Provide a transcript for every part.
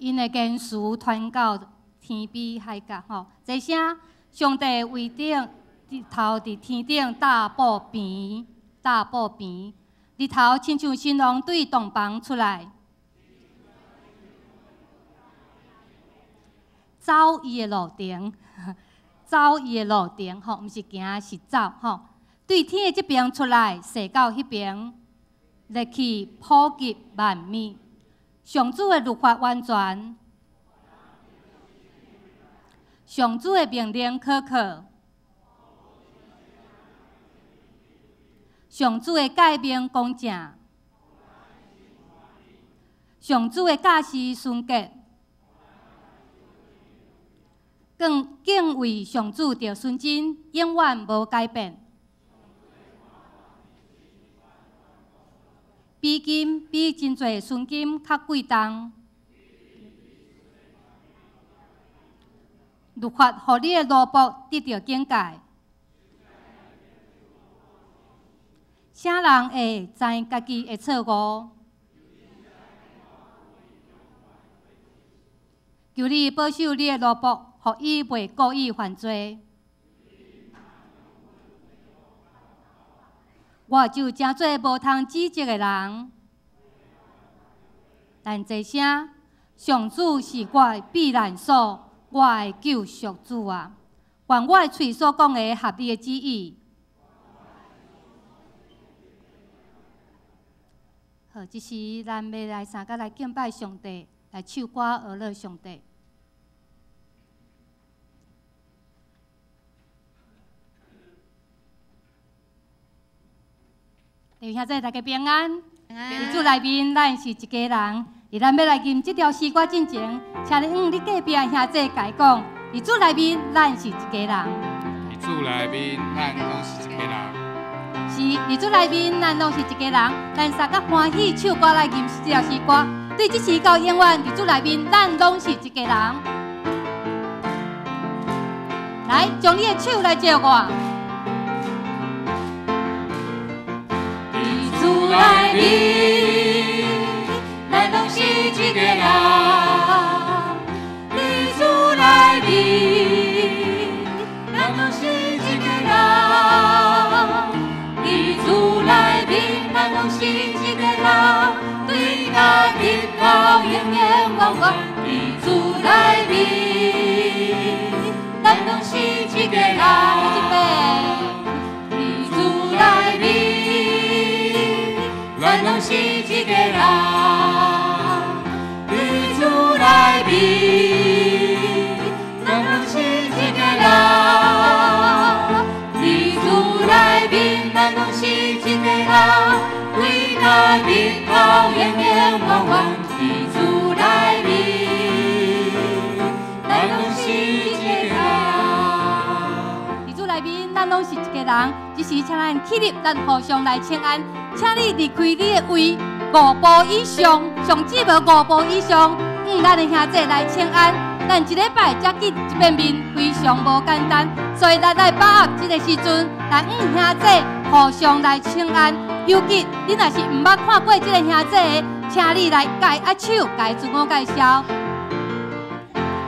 𪜶的言辞傳到天邊海角吼。這聲上帝為頂日頭佇天頂搭布棚，搭布棚，日頭親像新郎對洞房出來，走伊的路程，走伊的路程吼，毋是行是走吼。對天的這邊出來，踅到彼邊，熱氣普及萬物。上主的律法完全，上主的命令可靠，上主的誡命公正，上主的教示純潔，更敬畏上主著純真，永遠無改變。比金比真濟純金較貴重，律法予你的奴僕得著警戒。啥人會知家己的錯誤？求你保守你的奴僕，予伊袂故意犯罪。我就成做無通指責的人。但這聲，上主是我的避難所，我的救贖主啊！願我的喙所講的合你的旨意。好，這時咱欲來三佮來敬拜上帝，來唱歌學樂上帝。弟兄姊妹，大家平安。佇主內面，咱是一家人。佇咱欲來吟這條詩歌進前，請你向你隔壁兄弟共伊講：佇主內面，咱是一家人。佇主內面，咱攏是一家人。是，佇主內面，咱攏是一家人。咱三佮歡喜唱歌來吟這條詩歌。對這時到永遠，佇主內面，咱攏是一家人。來，將你的手來借我。佇主內面，咱攏是一家人。佇主內面，咱攏是一家人。佇主內面，咱攏是一家人。對家己到永永遠遠。佇主內面，咱攏是一家人。佇主內面，咱攏是一家人。佇主內面，咱攏是一家人。佇主內面，咱攏是一家人。對家己到永永遠遠。佇主內面，咱攏是一家人。佇主內面，咱攏是一家人。這時，請咱起立，咱互相來請安。請你離開你的位五步以上，上至無五步以上，咱的兄弟來請安。咱一禮拜才見一遍面，非常無簡單，所以咱來把握這個時陣，來向兄弟互相來請安。尤其你若是毋捌看過這個兄弟的，請你來共伊握手，共伊自我介紹。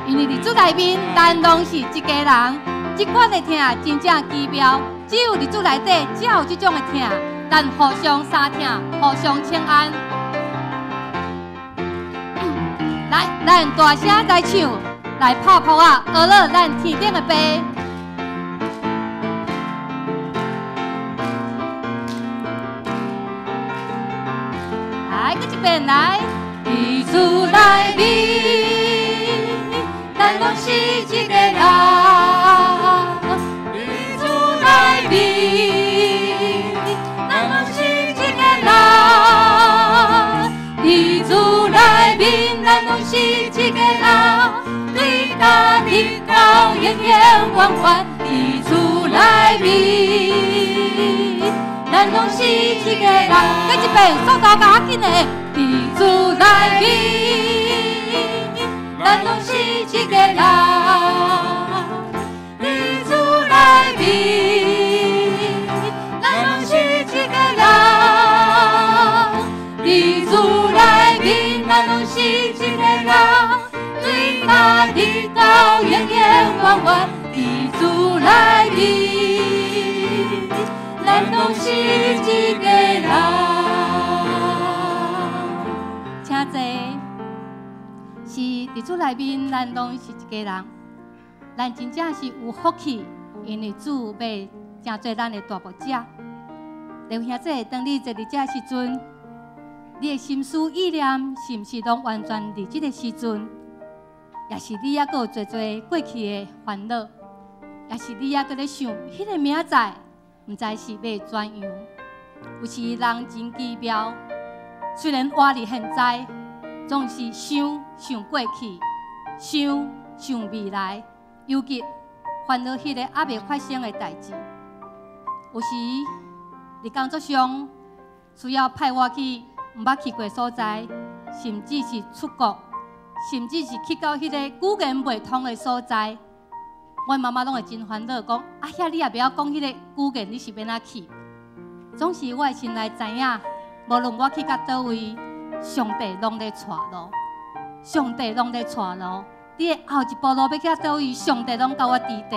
因為佇主內面，咱攏是一家人，這款的疼真正奇妙，只有佇主內底才有這種的疼。咱互相相疼，互相請安。來，咱大聲來唱，來拍噗仔，學樂咱天頂的爸。來，閣一遍來。佇主內面，咱攏是一家人。佇主內面，咱攏是一家人。佇主內面，咱攏是一家人。對家己到永永遠遠。佇主內面，咱攏是一家人。閣一遍，速度較緊的。佇主內面，咱攏是一家人。佇主內面，咱攏是一家人。佇主內面，咱攏是一个人，對家己到永永遠遠，佇主內面，咱攏是一家人。請坐。是佇主內面，咱攏是一家人。咱真正是有福氣，因為主欲成做咱的大牧者。劉兄姊，當你坐佇遮時陣，你的心思意念是毋是攏完全佇這個時陣？抑是你猶閣有濟濟過去的煩惱？抑是你猶閣咧想彼个明仔載，毋知是欲怎樣？有時人真奇妙，雖然活佇現在，總是想想過去，想想未來，尤其煩惱彼個猶未發生的代誌。有時佇工作上需要派我去毋捌去過所在，甚至是出國，甚至是去到彼個語言袂通的所在，阮媽媽攏會真煩惱，講啊遐你也袂曉講彼個語言，你是欲按怎去？總是我的心內知影，無論我去到佗位，上帝攏咧帶路，上帝攏咧帶路。佇後一步路欲去到佗位，上帝攏佮我佇底。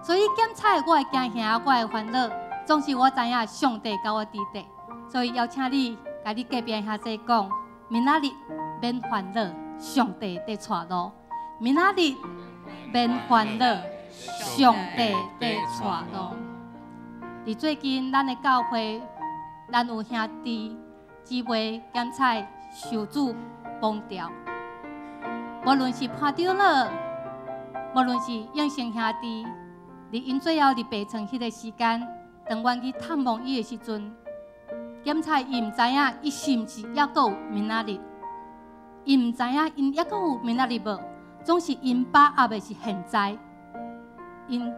所以檢查我的驚嚇，我的煩惱，總是我知影上帝佮我佇底。所以邀請你，共你隔壁兄弟講，明仔日免煩惱，上帝佇帶路。明仔日免煩惱，上帝佇帶路。佇最近，咱的教會，咱有兄弟姊妹檢採受主幫助，無論是潘長老，無論是應成兄弟，佇𪜶最後佇病床彼个時間，當阮去探望伊的時陣，檢採伊毋知影伊是毋是猶閣有明仔日，伊毋知影𪜶猶閣有明仔日無，總是𪜶把握的是現在，𪜶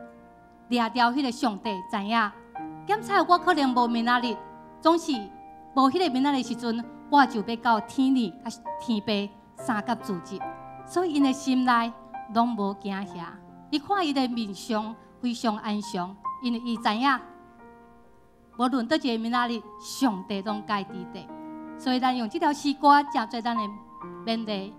掠著彼个上帝知影。檢採我可能無明仔日，總是無彼个明仔日時陣，我就欲到天兒佮天父相佮住日，所以𪜶的心內攏無驚嚇。你看伊的面相非常安詳，因為伊知影，無論佗一个明仔日，上帝攏共伊佇底。所以咱用這條詩歌，誠做咱的勉勵。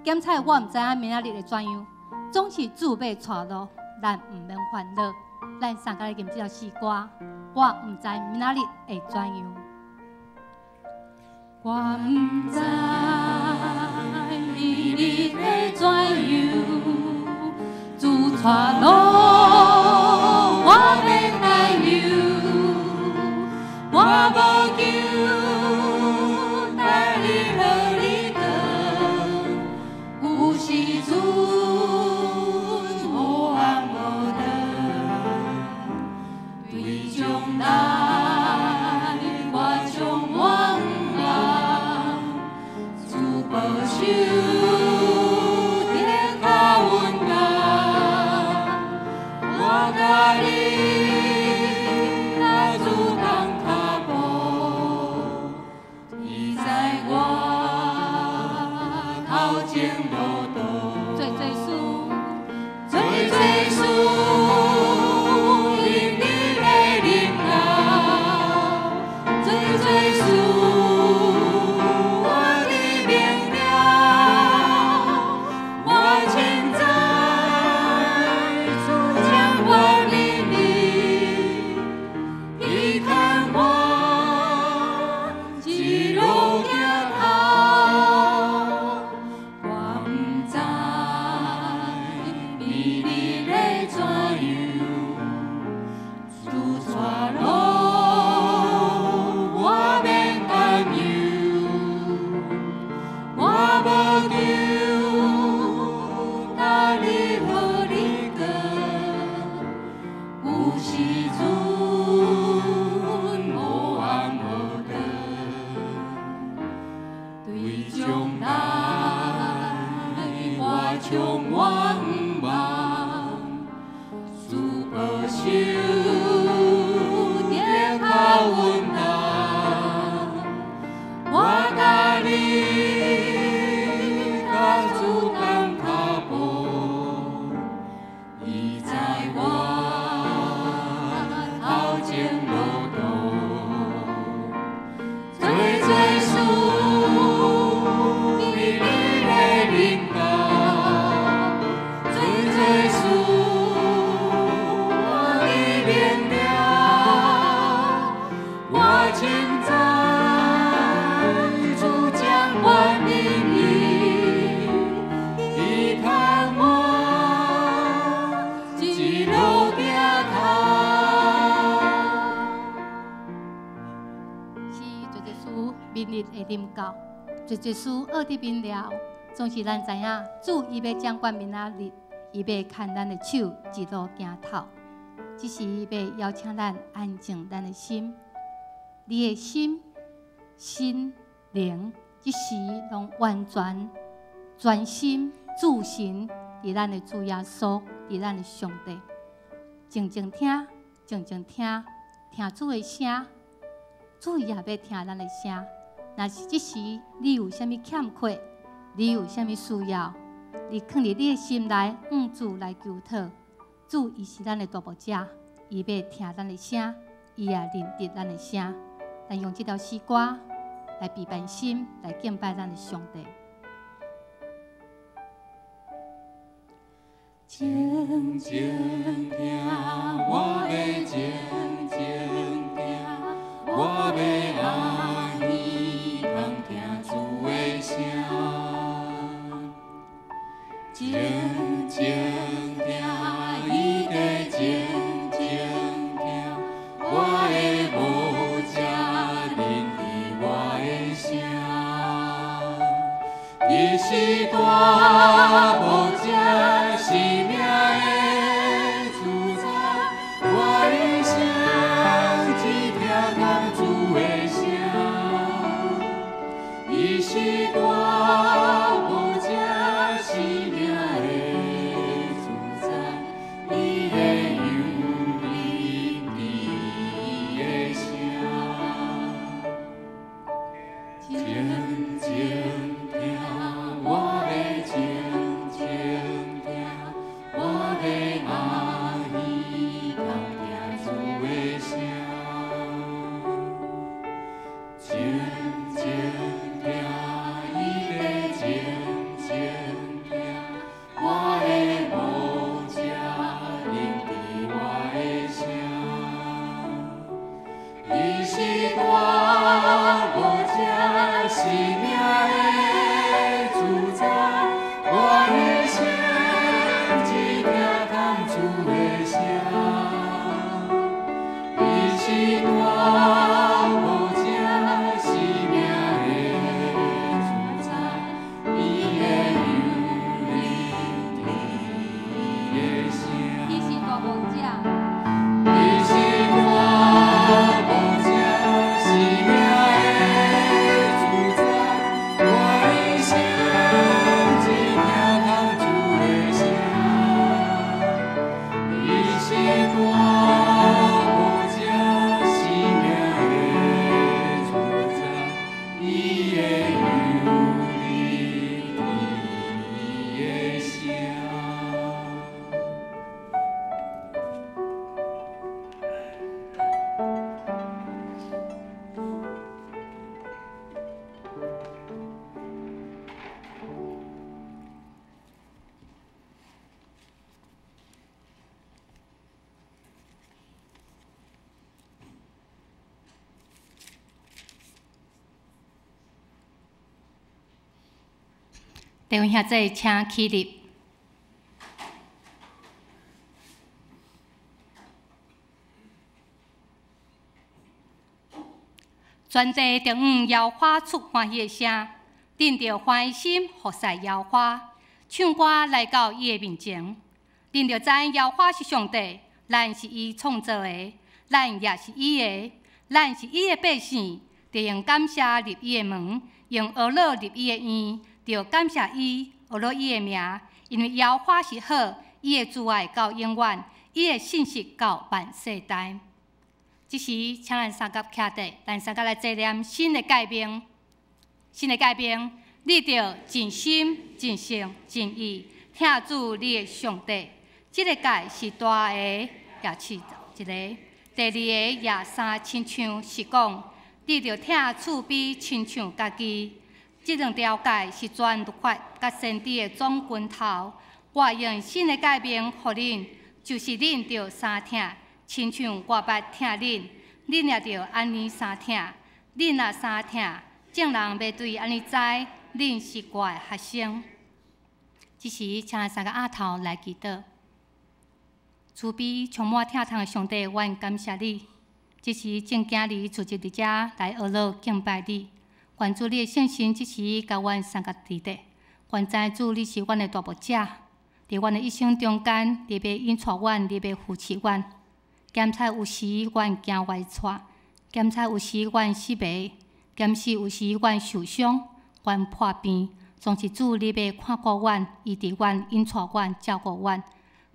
檢採我毋知影明仔日會怎樣，總是主欲帶路，咱毋免煩惱。咱相共來吟這條詩歌，我毋知明仔日會怎樣。我毋知明日會怎樣，主帶路，我免擔憂，我無求逐日予你轉，有時陣無紅無黃，對將來我充滿望，主保守的較穩當，我佮你來主同跤步，伊在我頭前路途，濟濟事，濟濟事，因你的臨到，濟濟事，我已明了，我清知主將我明日，伊牽我一路行頭，我毋知明日會怎樣，主帶路，我免擔憂，我無求逐日予你轉，有時陣無紅無黃，對將來我充滿望，主保守的較穩當，我佮你佮主同跤步，伊在我頭前路途，濟濟事明日临到。濟濟事訛佇面了，總是咱知影，主伊欲掌管明仔日，伊欲牽咱的手一路行透。只是伊欲邀請咱安靜咱的心，你的心、身、靈，這時攏完全專心注神佇咱的主耶穌，佇咱的上帝。靜靜聽，靜靜聽，聽主的聲，主也欲聽咱的聲。若是這時你有啥物欠缺，你有啥物需要，你囥佇你的心內，向主來求討。主伊是咱的大牧者，伊欲聽咱的聲，伊也認得咱的聲。咱用這條詩歌來備辦心，來敬拜咱的上帝。靜靜聽，我欲靜靜聽，我欲阿耳通聽主的聲。靜靜聽，伊在靜靜聽，我的牧者認得我的聲。伊是大牧者，生命的主宰，我一生只聽通主的聲。伊是大牧者，生命的主宰，伊的羊认得伊的声。靜靜聽，我欲靜靜聽，我欲阿耳通聽主的聲。靜靜聽，伊在靜靜聽，我的牧者認得我的聲。伊是大牧者，生命的主宰，我一生只聽通主的聲。伊是大牧者，生命的主宰，伊的羊认得伊的聲。伊是大牧者，伊是大牧者，生命的主宰，我一生只聽通主的聲。伊是大牧者，生命的主宰，伊的羊认得伊的聲。弟兄兄姊，請起立。全地著向耶和華出歡喜的聲，恁著歡喜心服侍耶和華，唱歌來到伊的面前。恁著知耶和華是上帝，咱是伊創造的，咱也是伊的，咱是伊的百姓，著用感謝入伊的門，用呵咾入伊的院，著感謝伊，呵咾伊的名，因為耶和華是好，伊的慈愛到永遠，伊的信實到萬世代。這時，請咱三甲徛佇，咱三甲來紀念新的誡命。新的誡命，你著盡心、盡性、盡意疼主你的上帝。這个誡是大的，也是一个。第二個也相親像，是講你著疼厝邊親像家己。這兩條誡是全律法佮先知的總根頭。我用新的誡命予恁，就是恁著相疼，親像我捌疼恁，恁也著按呢相疼。恁若相疼，眾人欲對按呢知，恁是我的學生。這時，請三个阿頭來祈禱。慈悲充滿疼痛的上帝，阮感謝你。這時正今日聚集佇遮來呵咾敬拜你。願主你的聖神這時共阮相佮佇咧。阮知主你是阮的大牧者，佇阮的一生中間，你欲引帶阮，你欲扶持阮。檢查有時阮行歪錯，檢查有時阮失迷，檢視有時阮受傷，阮破病，總是主你欲看顧阮，醫治阮，引帶阮，照顧阮。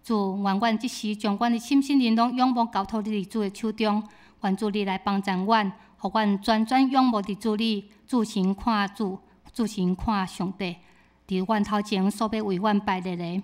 主，願阮這時將阮的心身靈攏仰望交託佇主的手中，願主你來幫贊阮，予阮專專仰望佇主你，注神看主，注神看上帝。佇阮頭前所欲為阮排列的，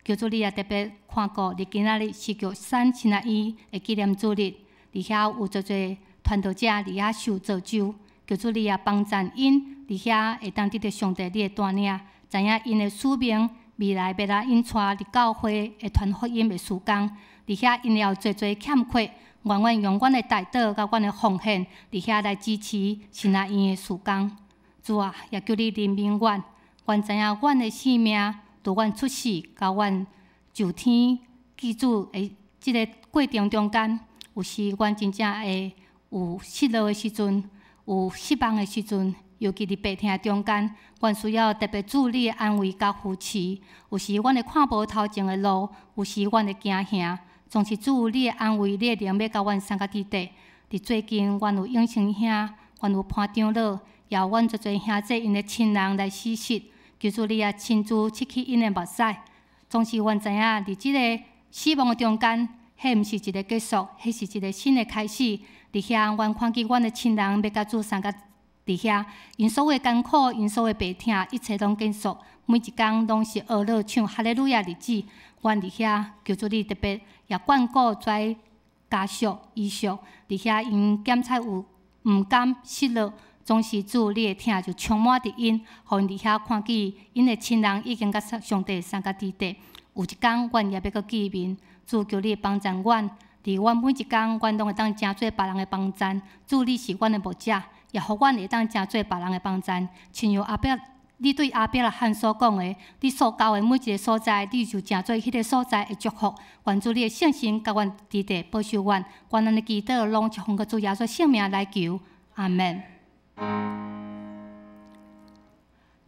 求主你也特別看顧，佇今仔日是玉山神學院的紀念主日，佇遐有足濟傳道者佇遐受造就，求主你也幫贊𪜶佇遐會當得著上帝你的帶領，知影𪜶的使命，未來欲來引帶佇教會會傳福音的事工，佇遐𪜶也有濟濟欠缺，願阮用阮的代禱佮阮的奉獻，佇遐來支持神學院的事工。主啊，也求你憐憫阮。阮知影阮的性命，佇阮出世到阮就天記主的這个過程中間，有時阮真正會有失落的時陣，有失望的時陣，尤其佇病痛中間，阮需要特別主你的安慰佮扶持。有時阮會看無頭前的路，有時阮會驚嚇，總是主你的安慰，你的靈欲佮阮相佮佇咧。佇最近，阮有永生兄，阮有潘長老，也有阮足濟兄弟𪜶的親人來死失。求主你也親自拭去𪜶的目屎。總是阮知影，佇這个死亡的中間，彼毋是一个結束，彼是一个新的開始。佇遐，阮看見阮的親人欲佮主相佮佇遐，𪜶所有的艱苦，𪜶所有的病痛，一切攏結束。每一工攏是呵樂唱哈利路亞日子。阮佇遐，求主你特別也眷顧遮家屬、遺屬，佇遐𪜶檢查有毋甘失落。總是主你的疼就充滿佇𪜶，予𪜶佇遐看見𪜶的親人已經佮上帝相佮佇咧。有一工，阮也欲閣見面，主求你幫贊阮，佇阮每一工，阮攏會當成做別人的幫贊。主你是阮的牧者，也予阮會當成做別人的幫贊。親像亞伯，你對亞伯拉罕所講的，你所到的每一个所在，你就成做彼个所在的祝福。願主你的聖神佮阮佇咧，保守阮。願咱的祈禱攏是奉主耶穌聖名來求，阿門。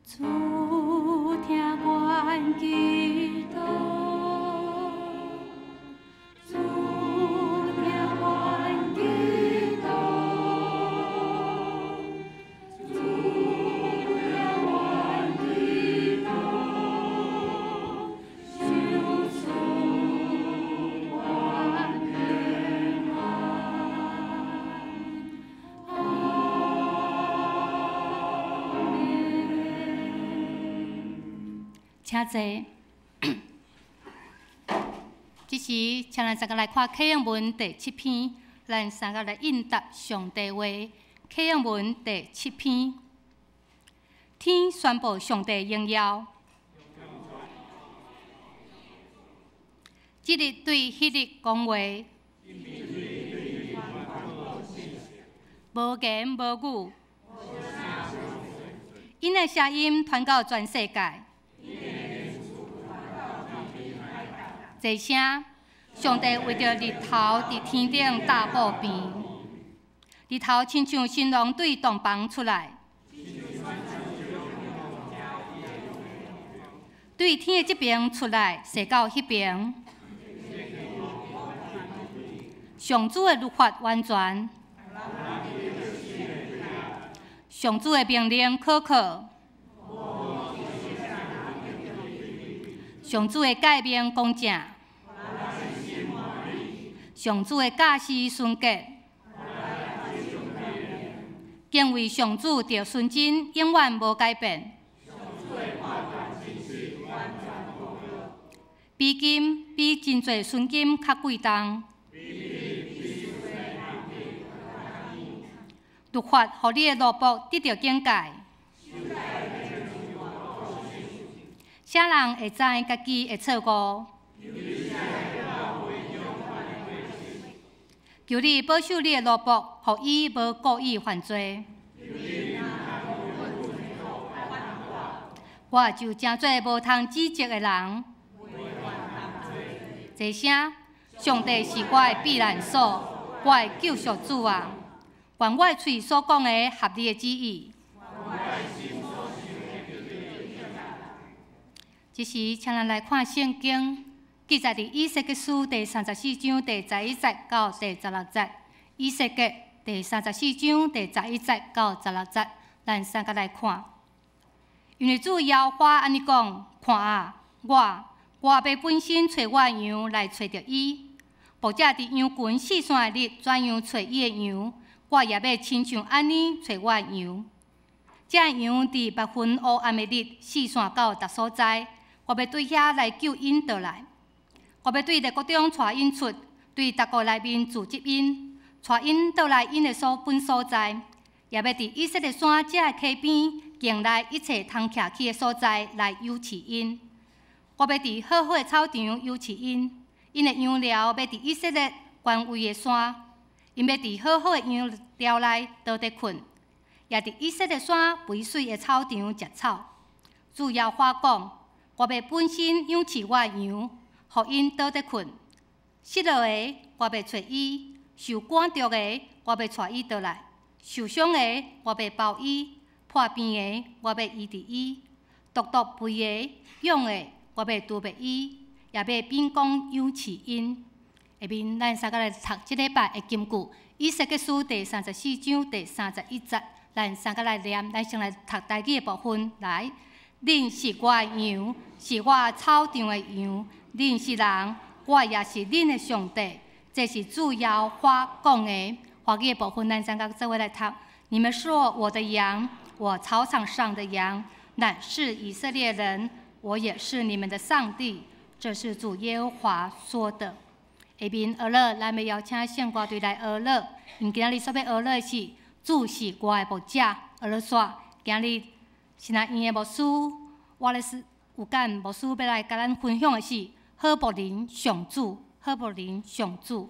主聽阮祈禱，主聽阮祈禱，主聽阮祈禱，求賜阮平安。阿們。請坐。這時，請咱三个來看啟應文第七篇，咱三个來應答上帝話。啟應文第七篇，天宣布上帝榮耀，這日對彼日講話，無言無語，𪜶的聲音傳到全世界。齊聲，上帝為著日頭佇天頂搭布棚，日頭親像新郎對洞房出來，對天的這爿出來，踅到彼爿。上主的律法完全，上主的命令可靠，上主的誡命公正，上主的教示純潔，敬畏上主著純真，永遠無改變。比金比真濟純金較貴重。律法予你的奴僕得著警戒。啥人會知家己的錯誤？求你保守你的奴僕，予伊無故意犯罪。我就成做無通指責的人。齊聲，上帝是我的避難所，我的救贖主啊！願我的喙所講的合你的旨意。這時，請咱來看聖經，記載佇以西結書第三十四章第十一節到第十六節。以西結第三十四章第十一節到十六節，咱三個來看。因為主耶和華按呢講：看啊，我欲分身揣我的羊來揣著伊，牧者佇羊群四散的日怎樣揣伊的羊，我也欲親像按呢揣我的羊。這羊佇密雲烏暗的日四散到逐所在，我欲對遐來救𪜶倒來。我欲對列國中帶𪜶出，對逐國內面組織𪜶，帶𪜶倒來𪜶的所本所在，也欲佇以色列山這个溪邊，境內一切通徛起的所在來養飼𪜶。我欲佇好好的草場養飼𪜶，𪜶的羊寮欲佇以色列權威的山，𪜶欲佇好好的羊寮內倒佇睏，也佇以色列山肥媠的草場食草。主耶和華講：我欲分身養飼我的羊，予𪜶倒佇睏。失落的，我欲揣伊；受趕逐的，我欲帶伊倒來；受傷的，我欲包伊；破病的，我欲醫治伊；獨獨肥的、勇的，我欲貯備伊，也欲秉公養飼𪜶。下面咱三個來讀這禮拜的金句，以西結書第三十四章第三十一節，咱三個來念。咱先來讀台語的部分。來，恁是我的羊，是我草場的羊；恁是人，我也是恁的上帝。這是主耶和華講的。華語的部分，咱三個做伙來讀。你們是我的羊，我草場上的羊，乃是以色列人，我也是你們的上帝。這是主耶和華說的。下面學樂，咱欲邀請聖歌隊來學樂。𪜶今仔日所欲學樂的是主是我的牧者。學樂煞，今日神學院的牧師，我咧是有間牧師欲來共咱分享的是好牧人上主，好牧人上主。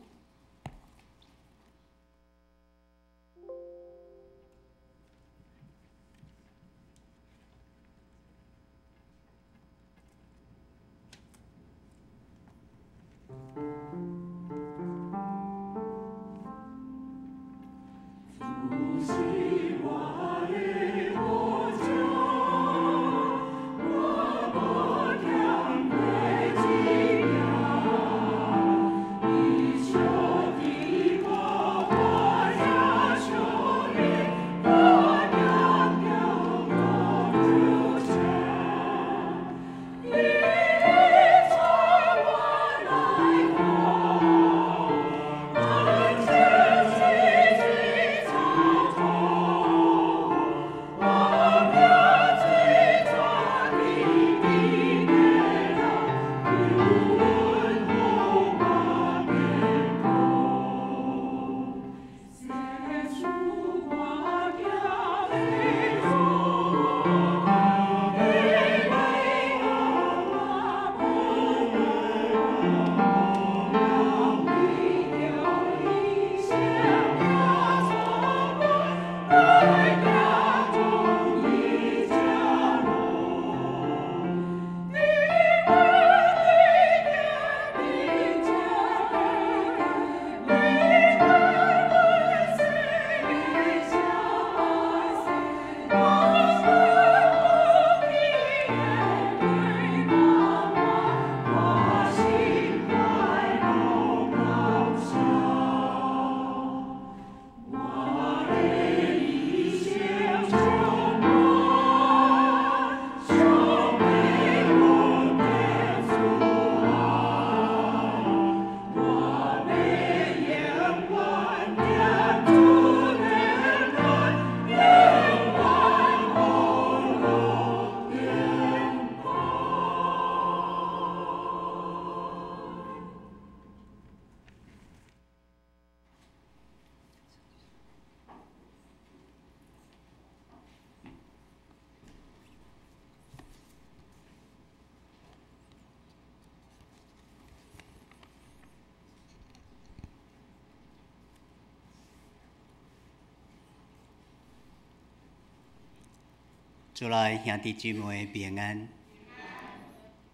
主內兄弟姊妹平安。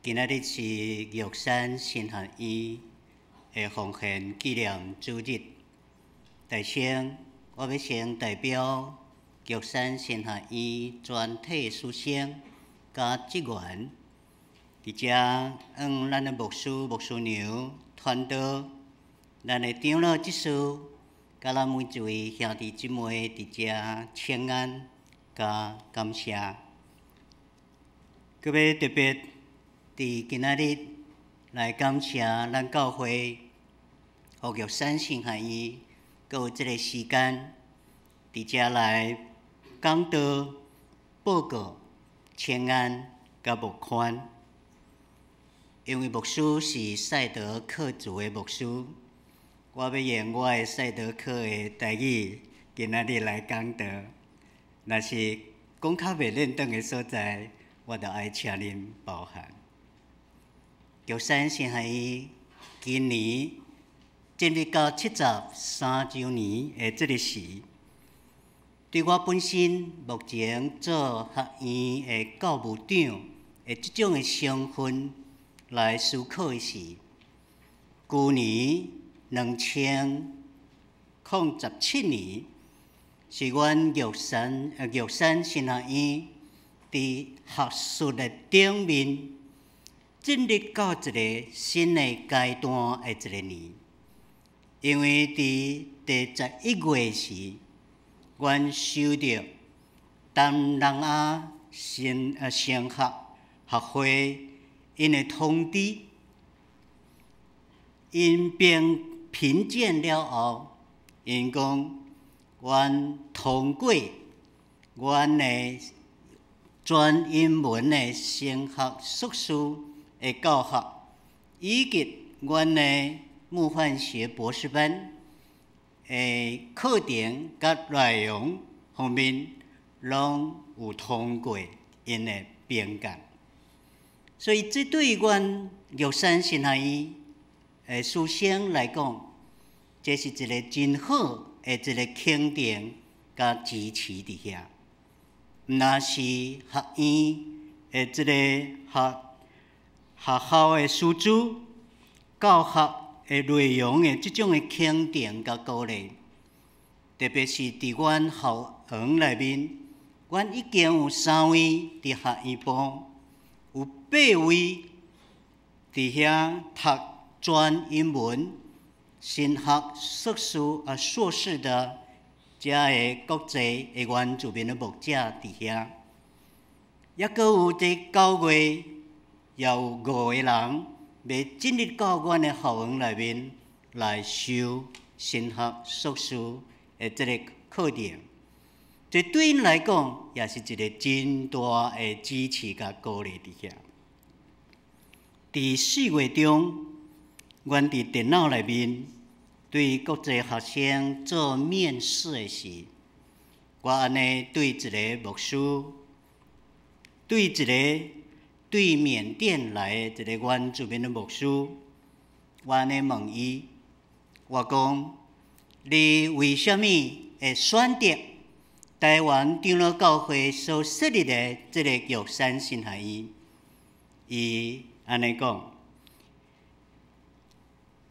今仔日是玉山神學院的奉獻紀念主日。首先，我欲先代表玉山神學院全體師生佮職員，佇遮向咱的牧師、牧師娘、傳道，咱的長老執事，佮咱每一位兄弟姊妹佇遮請安佮感謝。閣欲特別佇今仔日來感謝咱教會予玉山神學院，閣有這个時間佇遮來講道、報告、請安佮募款。因為牧師是賽德克族的牧師，我欲用我的賽德克的台語，今仔日來講道。若是講較袂輪轉的所在，我就愛請恁包涵。玉山神學院今年進入到73週年的這个時，對我本身目前做學院的教務長的這種的身份來思考的是，舊年2017年是阮玉山神學院佇學術的頂面進入到一个新的階段的一个年，因為佇第11月時，阮收著東南亞神學學會𪜶的通知，𪜶評鑑了後，𪜶講阮通過阮的全英文的神學碩士的教學，以及阮的牧範學博士班的課程佮內容方面，攏有通過𪜶的評鑑。所以，這對阮玉山神學院的師生來講，這是一个真好的一个肯定佮支持佇遐。毋但是學院的這个學校的師資、教學的內容的這種的肯定佮鼓勵，特別是佇阮校園內面，阮已經有三位佇學院部，有八位佇遐讀全英文神學碩士啊碩士的遮个國際的原住民的牧者佇遐，抑閣有佇9月，也有五个人欲進入到阮的校園內面來修神學碩士的這个課程。這對𪜶來講，也是一个真大的支持佮鼓勵佇遐。佇4月中，阮佇電腦內面對國際學生做面試的時，我按呢對一个牧師，對一个對緬甸來的一个原住民的牧師，我按呢問伊，我講：你為啥物會選擇台灣長老教會所設立的這个玉山神學院？伊按呢講，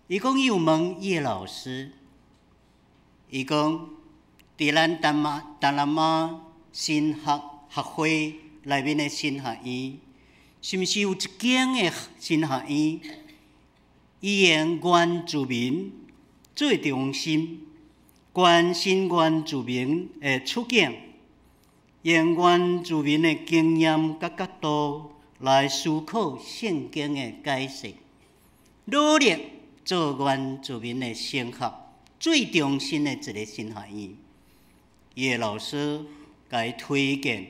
伊講伊有問伊的老師，伊講佇咱東南亞神學學會內面的神學院，是毋是有一間的神學院，伊用原住民做中心，關心原住民的處境，用原住民的經驗佮角度來思考聖經的解釋，努力做原住民的神學最中心的一个神學院。伊的老師共伊推薦，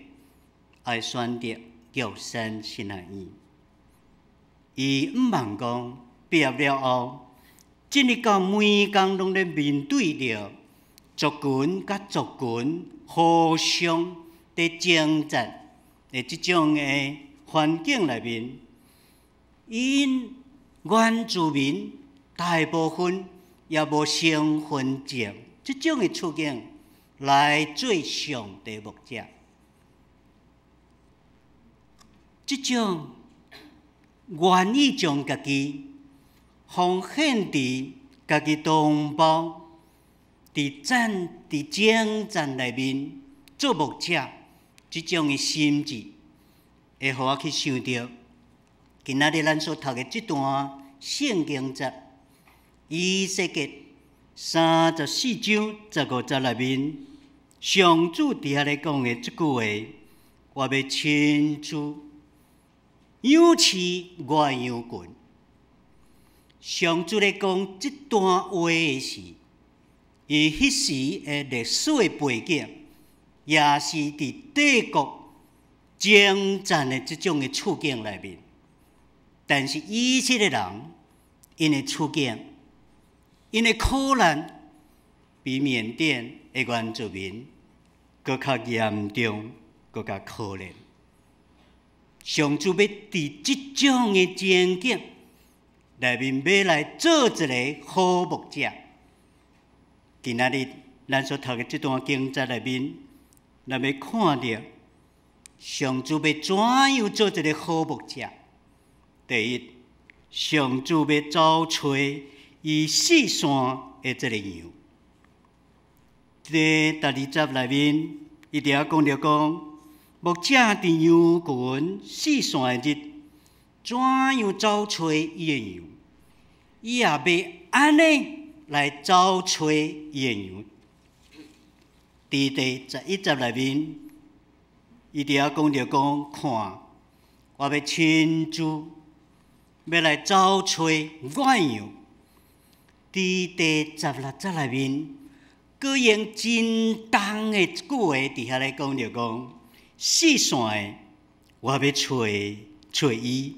愛選擇玉山神學院。伊毋茫講畢業了後，進入到每工攏咧面對著族群佮族群互相佇征戰的這種的環境內面，𪜶原住民大部分也無身份證，這種的處境來做上帝牧者，這種願意將家己奉獻佇家己同胞佇征戰內面做牧者，這種的心志，會予我去想著，今仔日咱所讀的這段聖經節，以西結34章15節內面，上主佇遐咧講的這句話，我欲親自養飼我的羊群。上主咧講這段話的時，伊彼時的歷史的背景，也是佇帝國征戰的這種的處境內面。但是以色列人，𪜶的處境，𪜶的苦難，比緬甸的原住民閣較嚴重，閣較可憐。上主欲佇這種的情景內面，欲來做一个好牧者。今仔日咱所讀的這段經節內面，咱欲看著上主欲怎樣做一个好牧者。第一，上主欲走揣伊四散的這个羊。佇第二節內面，伊佇遐講著講，牧者佇羊群四散的日，怎樣走揣伊的羊，伊也欲按呢來走揣伊的羊。佇第11節內面，伊佇遐講著講，看，我欲親自欲來走揣我的羊。佇第16節內面，閣用真重的一句話佇遐咧講著講，四散的我欲揣揣伊，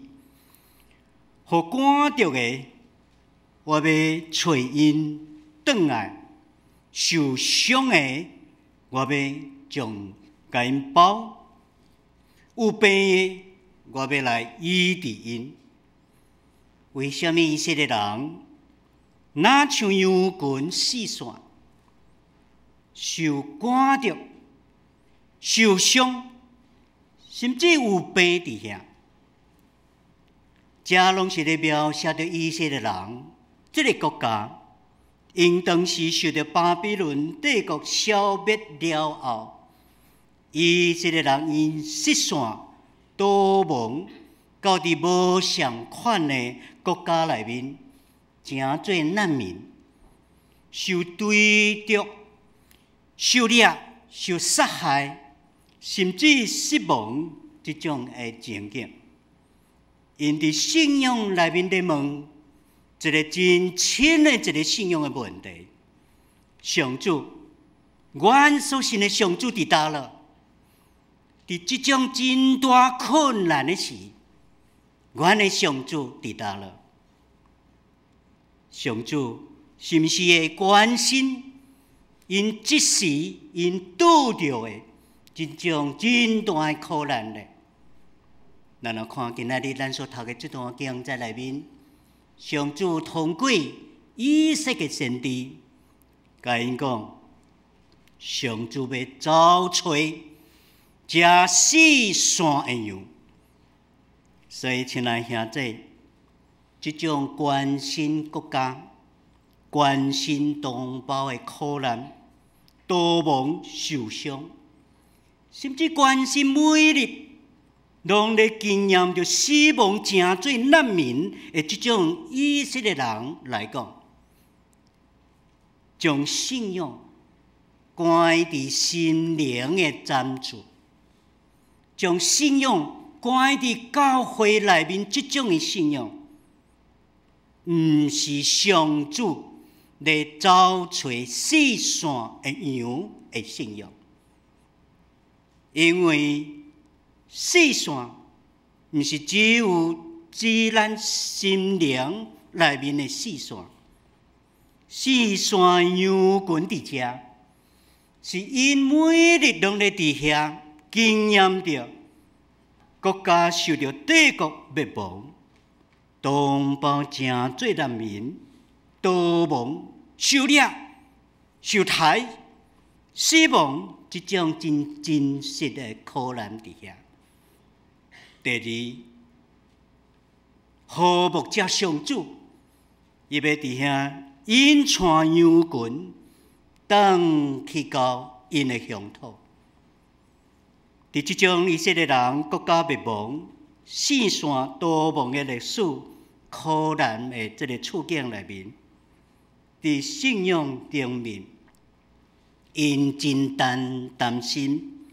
予趕著的我欲揣𪜶轉來，受傷的我欲將共𪜶包，有病的我欲來醫治𪜶。為啥物以色列人若像羊群四散，受趕著、受傷，甚至有病佇遐？這攏是咧描寫著以色列人這个國家，𪜶當時受著巴比倫帝國消滅了後，以色列人𪜶失散逃亡，到佇無仝款的國家內面，成做難民，受追逐、受掠、受殺害，甚至死亡這種的情景。𪜶佇信仰內面咧問一个真深的一个信仰的問題：上主，阮所信的上主佇佗落？佇這種真大困難的時，阮的上主佇佗落？上主是毋是會關心𪜶這時𪜶拄著的這種真大的苦難呢？咱來看今仔日咱所讀的這段經節內面，上主通過以西結先知，共𪜶講，上主欲走揣這四散的羊。所以，親愛兄弟，這種關心國家、關心同胞的苦難、逃亡、受傷，甚至關心每日攏咧經驗著死亡、成做難民的這種以色列人來講，將信仰關佇心靈的深處，將信仰關佇教會內面，這種的信仰，毋是上主來走揣四散的羊的信仰，因為四散毋是只有指咱心靈內面的四散，四散羊群佇遮，是𪜶每日攏咧佇遐經驗著國家受著帝國滅亡，同胞成做難民，逃亡、受掠、受刣、死亡，這種真真實的苦難佇遐。第二，好牧者上主，伊欲佇遐引帶羊群，轉去到𪜶的鄉土。佇這種以色列人國家滅亡、四散逃亡的歷史苦難的這个處境內面，佇信仰頂面，𪜶真擔擔心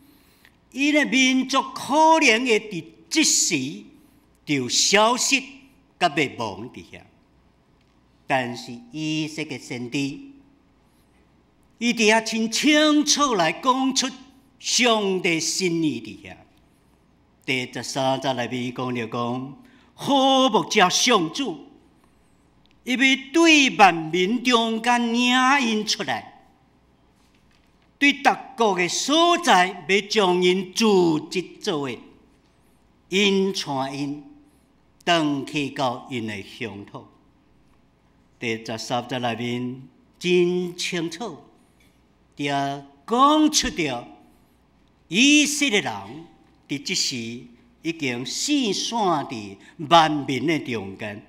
，𪜶的民族可能會佇這時就消失佮滅亡佇遐。但是以西結先知，伊佇遐真清楚來講出上帝心意佇遐。第13節內面講著講，好牧者上主，伊欲對萬民中間領𪜶出來，對逐國的所在，欲將𪜶組織做伙，𪜶帶𪜶轉去到𪜶的鄉土。第13節內面真清楚，佇遐講出著以色列人佇這時已經四散佇萬民的中間，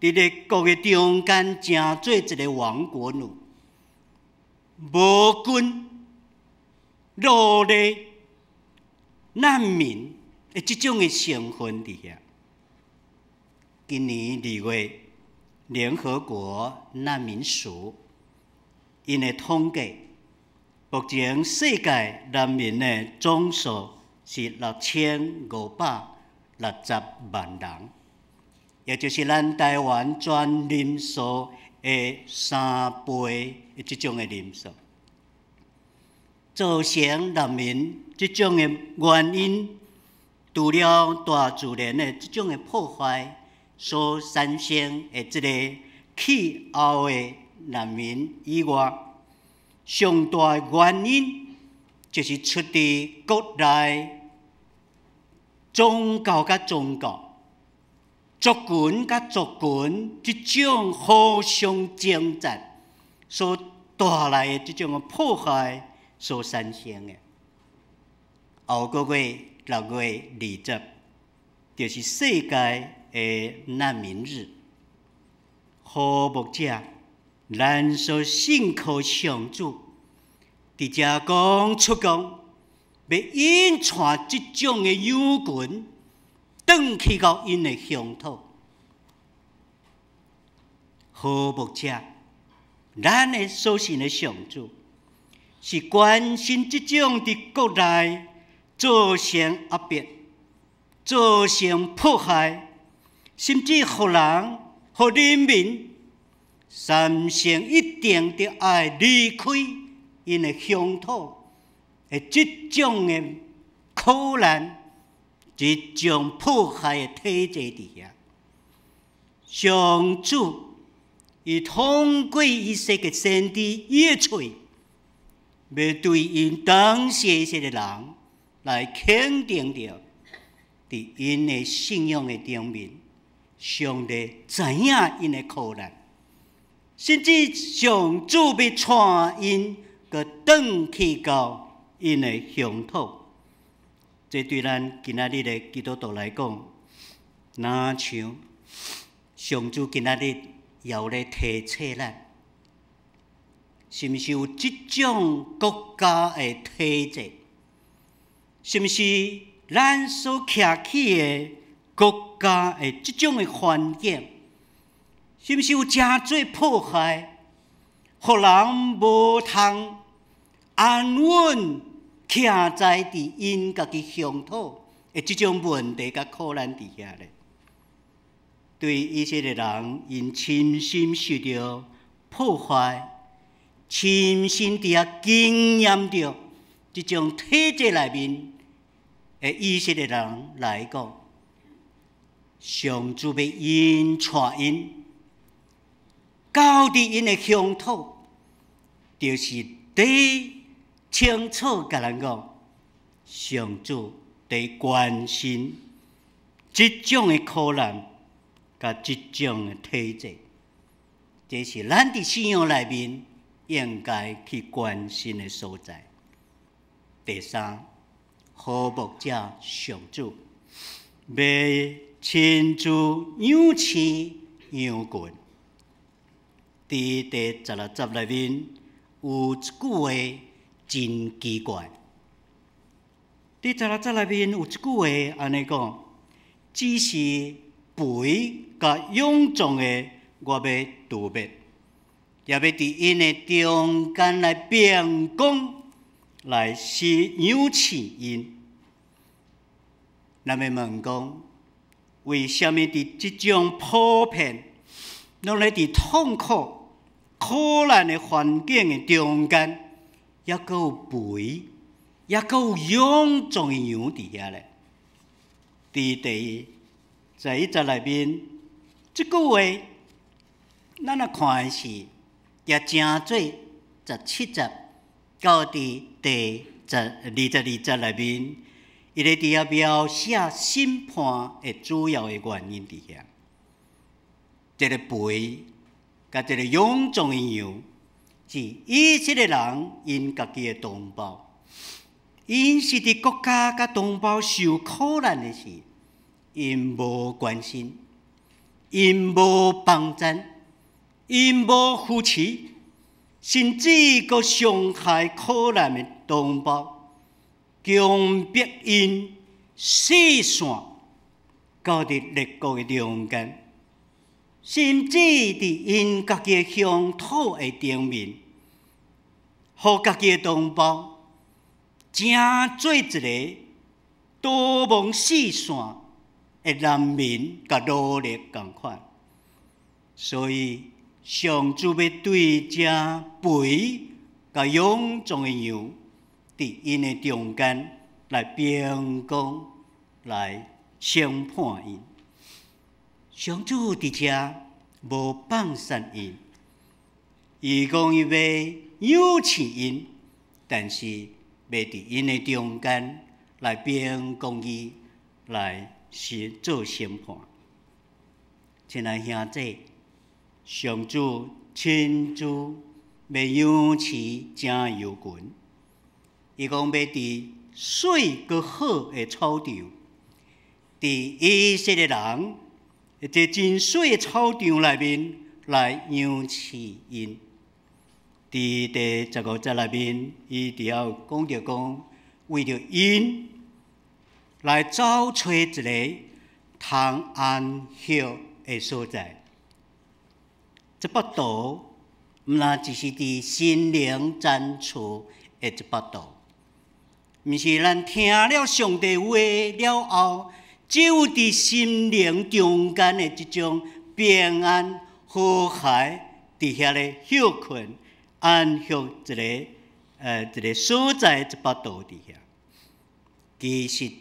佇列國的中間，成做一个亡國奴，無根、奴隸、難民的這種的成分佇遐。今年2月，聯合國難民署𪜶的統計，目前世界難民的總數是6560萬人，也就是咱台灣全人數的3倍的這種的人數。造成難民這種的原因，除了大自然的這種的破壞所產生的這個氣候的難民以外，上大的原因就是出佇國內宗教佮宗教、族群佮族群這種互相征戰所帶來的這種的破壞所產生的。後個月6月20，就是世界的難民日。好牧者，咱所信靠上主，佇遮講出講，欲引帶這種的羊群，轉去到𪜶的鄉土。好牧者，咱的所信的上主，是關心這種佇國內造成壓迫、造成迫害，甚至予人、予人民產生一定著愛離開𪜶的鄉土的這種的苦難、這種迫害的體制佇遐。上主伊通過以西結先知伊的喙，欲對𪜶當時以色列人來肯定著，佇𪜶的信仰的頂面，上帝知影𪜶的苦難，甚至上主欲帶𪜶閣轉去到𪜶的鄉土。這對咱今仔日的基督徒來講，若像上主今仔日也有咧提醒咱，是毋是有這種國家的體制？是毋是咱所徛起的國家的這種的環境？是毋是有誠濟破壞，予人無通安穩徛在佇𪜶家己鄉土的這種問題佮苦難佇遐咧？對以色列人，𪜶親身受著破壞，親身佇遐經驗著這種體制內面的以色列人來講，上主欲𪜶帶𪜶到佇𪜶的鄉土，就是佇清楚共咱講，上主佇關心這種的苦難佮這種的體制，這是咱佇信仰內面應該去關心的所在。第三，好牧者上主欲親自養飼羊群。佇第16節內面有一句話真奇怪。第十六節內面有一句話按呢講：只是肥佮臃腫的，我欲除滅，也欲佇𪜶的中間來秉公來是養飼𪜶。咱欲問講，為啥物佇這種普遍，攏咧佇痛苦、苦難的環境的中間，猶閣有肥，猶閣有臃腫的羊佇遐咧？佇第11節內面，這句話，咱若看的是，也成做17節到佇第22節內面，伊咧佇遐描寫審判的主要的原因佇遐。這个肥佮這个臃腫的羊，是以色列人𪜶家己的同胞。𪜶是佇國家佮同胞受苦難的時，𪜶無關心，𪜶無幫贊，𪜶無扶持，甚至閣傷害苦難的同胞，強迫𪜶四散到佇列國的中間，甚至佇𪜶家己的鄉土的頂面，予家己的同胞成做一个逃亡四散的難民佮奴隸仝款，所以上主欲對這肥佮臃腫的羊，佇𪜶的中間來秉公來審判𪜶。上主佇遮無放殺𪜶，伊講伊欲養飼𪜶，但是欲佇𪜶的中間來秉公義來是做審判。親愛兄弟，上主親自欲養飼這羊群，伊講欲佇媠閣好的草場，佇以色列人這真媠的草場內面來養飼𪜶。佇第15節內面，伊佇遐講著講，為著𪜶來找揣一个通安歇的所在。這幅圖毋若只是佇心靈展出的一幅圖，毋是咱聽了上帝話了後，只有佇心靈中間的這種平安和諧，佇遐咧歇睏安歇一个所在，這幅圖佇遐。其實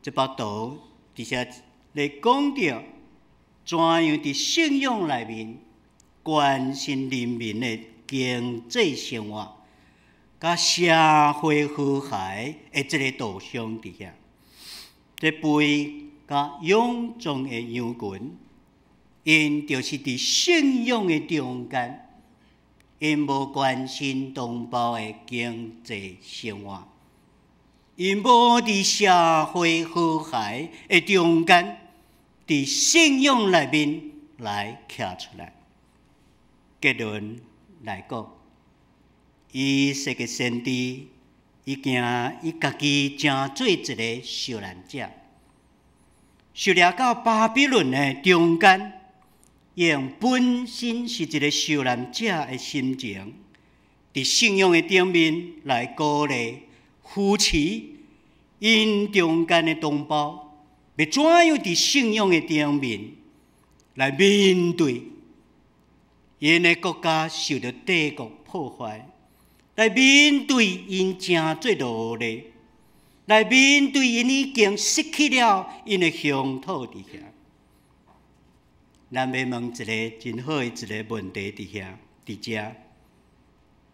這幅圖佇遐咧講著怎樣佇信仰內面關心人民的經濟生活，佮社會和諧的這个圖像佇遐。這肥佮臃腫的羊群，𪜶就是佇信仰的中間，𪜶無關心同胞的經濟生活，𪜶無佇社會和諧的中間，佇信仰內面來徛出來。結論來講，以色列先知伊驚伊家己成做一个受難者，受掠到巴比倫的中間，用本身是一个受難者的心情，佇信仰的頂面來鼓勵、扶持𪜶中間的同胞，欲怎樣佇信仰的頂面來面對𪜶的國家受著帝國破壞，來面對𪜶成做奴隸，來面對𪜶已經失去了𪜶的鄉土佇遐。咱欲問一个真好的一个問題佇遐，佇遮，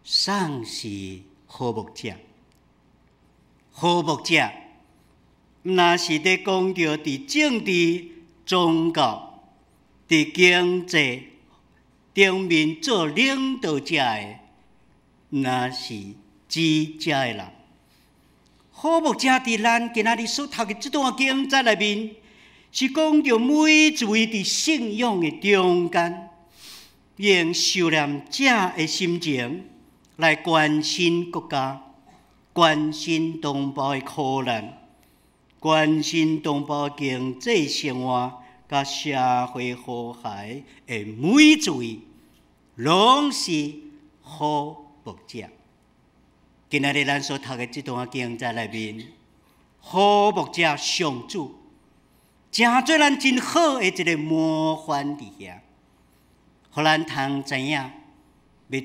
啥是好牧者？好牧者，毋若是咧講著佇政治、宗教、佇經濟頂面做領導者的，毋若是指遮的人。好牧者佇咱今仔日所讀的這段經節內面，是講著每一位佇信仰的中間，用受難者的心情來關心國家、關心同胞的苦難、關心同胞經濟生活佮社會和諧的每一位，攏是好牧者。今仔日咱所讀的這段經節內面，好牧者上主，成做咱真好的一個模範佇遐，予咱通知影欲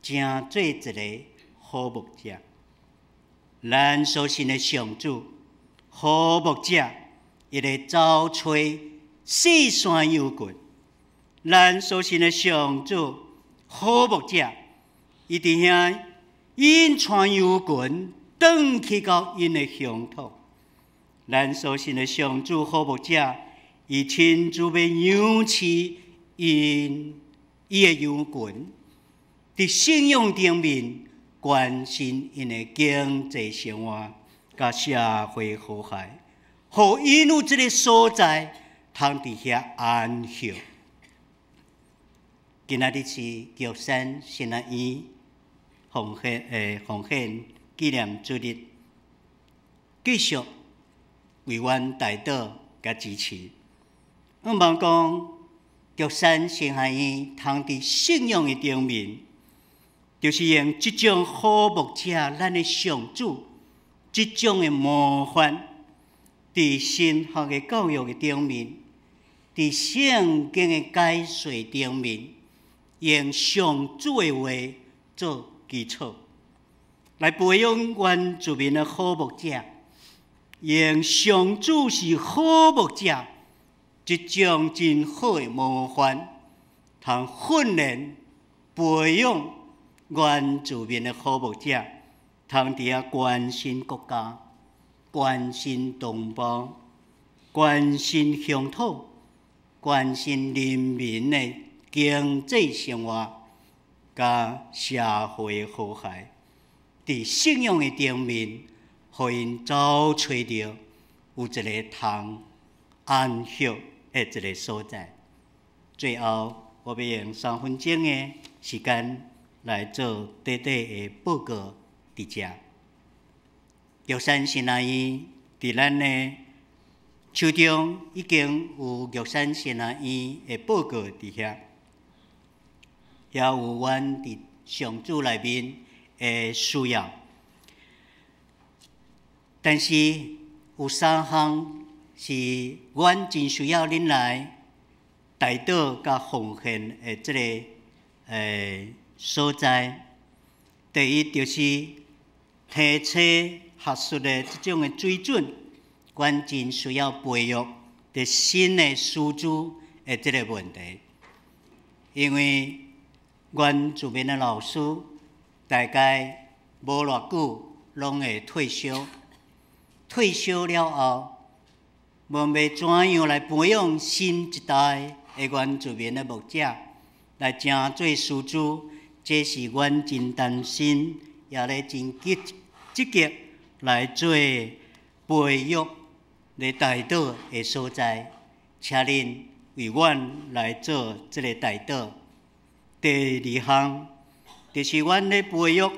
怎樣成做一個好牧者。咱所信的上主，好牧者，伊咧走揣四散羊群。咱所信的上主，好牧者，伊佇遐引帶羊群轉去到𪜶的鄉土。咱所信的上主好牧者，伊親自欲養飼𪜶伊的羊群，佇信仰頂面關心𪜶的經濟生活佮社會和諧，予𪜶有這个所在通佇遐安歇。今仔日是玉山神學院奉獻紀念主日，繼續為阮代禱佮支持。向望講玉山神學院通佇信仰的頂面，就是用這種好牧者，咱的上主，這種的模範，佇神學的教育的頂面，佇聖經的解說頂面，用上主的話做基礎，來培養原住民的好牧者，用上主是好牧者這種真好的模範，通訓練培養原住民的好牧者，通佇遐關心國家、關心同胞、關心鄉土、關心人民的經濟生活佮社會和諧，佇信仰的頂面，予𪜶走揣著有一个通安歇的一个所在。最後，我欲用3分鐘的時間來做短短的報告佇遮。玉山神學院佇咱的手中已經有玉山神學院的報告佇遐，也有阮佇上主內面的需要。但是有三項是阮真需要恁來代禱佮奉獻的這个所在。第一就是提冊學術的這種的水準，阮真需要培育佇新的師資的這个問題，因為原住民的老師大概無偌久攏會退休，退休了後，問欲怎樣來培養新一代的原住民的牧者來成做師資，這是阮真擔心，也咧真積極來做培育、來代禱的所在，請恁為阮來做這个代禱。第二項，就是阮咧培育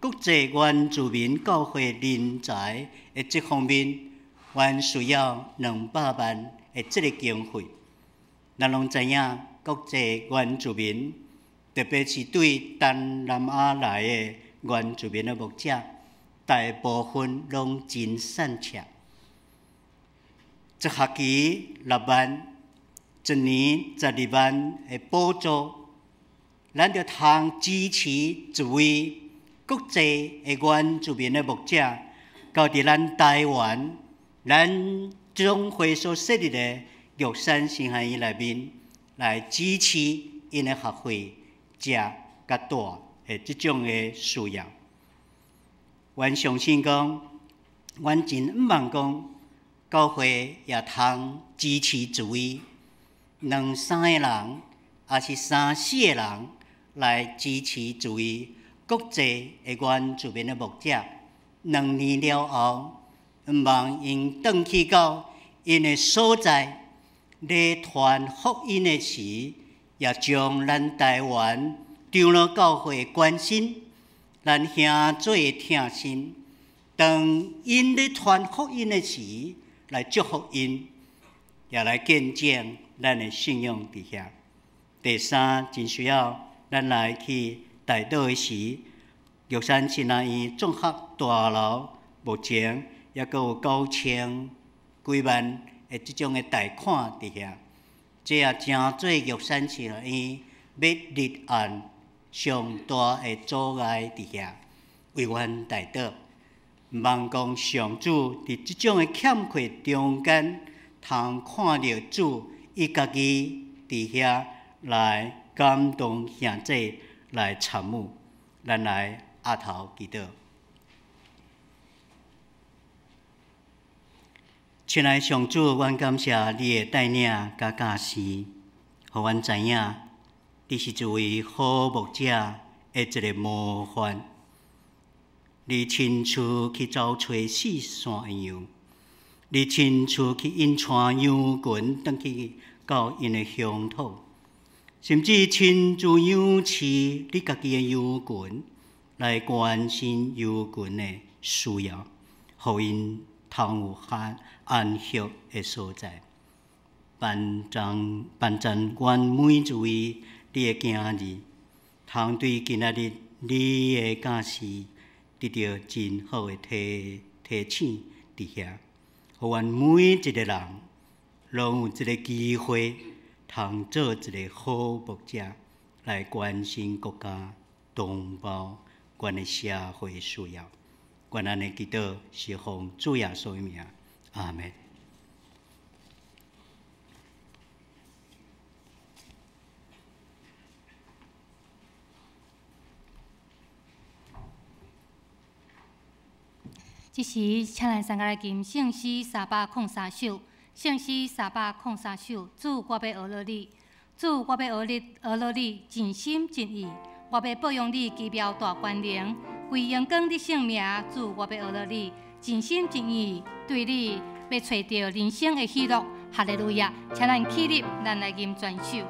國際原住民教會人才的這方面，阮需要200萬的這个經費。咱攏知影，國際原住民，特別是對東南亞來的原住民的牧者，大部分攏真散赤。一學期6萬，一年12萬的補助，咱就通支持一位國際的原住民的牧者，到佇咱台灣，咱總會所設立的玉山神學院內面來支持𪜶的學費、食佮住的這種的需要。阮相信講，阮真向望講，教會也通支持一位、兩三个人，抑是三四个人來支持一位國際的原住民的牧者。2年了後，向望𪜶轉去到𪜶的所在，咧傳福音的時，也將咱台灣長老教會的關心，咱兄姊的疼心，當𪜶咧傳福音的時，來祝福𪜶，也來見證咱的信仰佇遐。第三，真需要咱來去代禱的時，玉山神學院綜合大樓目前猶閣有9000幾萬的這種的貸款佇遐，這也成做玉山神學院欲立案上大的阻礙佇遐，為阮代禱，望講上主佇這種的欠缺中間，通看著主伊家己佇遐來感動兄弟來參與，咱來額頭祈禱。親愛上主，阮感謝你的帶領佮教示，予阮知影你是一位好牧者的一個模範。你親自去走揣四散的羊，你親自去引帶羊群轉去到𪜶的鄉土，甚至親自養飼你家己的羊群，來關心羊群的需要，予𪜶通有安息的所在。幫贊阮每一位你的囝兒，通對今仔日你的教示得著真好的提醒佇遐，予阮每一個人攏有這個機會，通做一個好牧者，來關心國家、同胞、阮的社會需要。阮按呢祈禱，是奉主耶穌的名，阿們。這時，請咱三個來吟聖詩303首，聖詩303首，主，我欲學了你，主，我欲學你，學了你，盡心盡意，我欲報揚你奇妙大權能，歸榮光你聖名，主，我欲學了你，盡心盡意，對你欲揣著人生的喜樂，哈利路亞！請咱起立，咱來吟全首。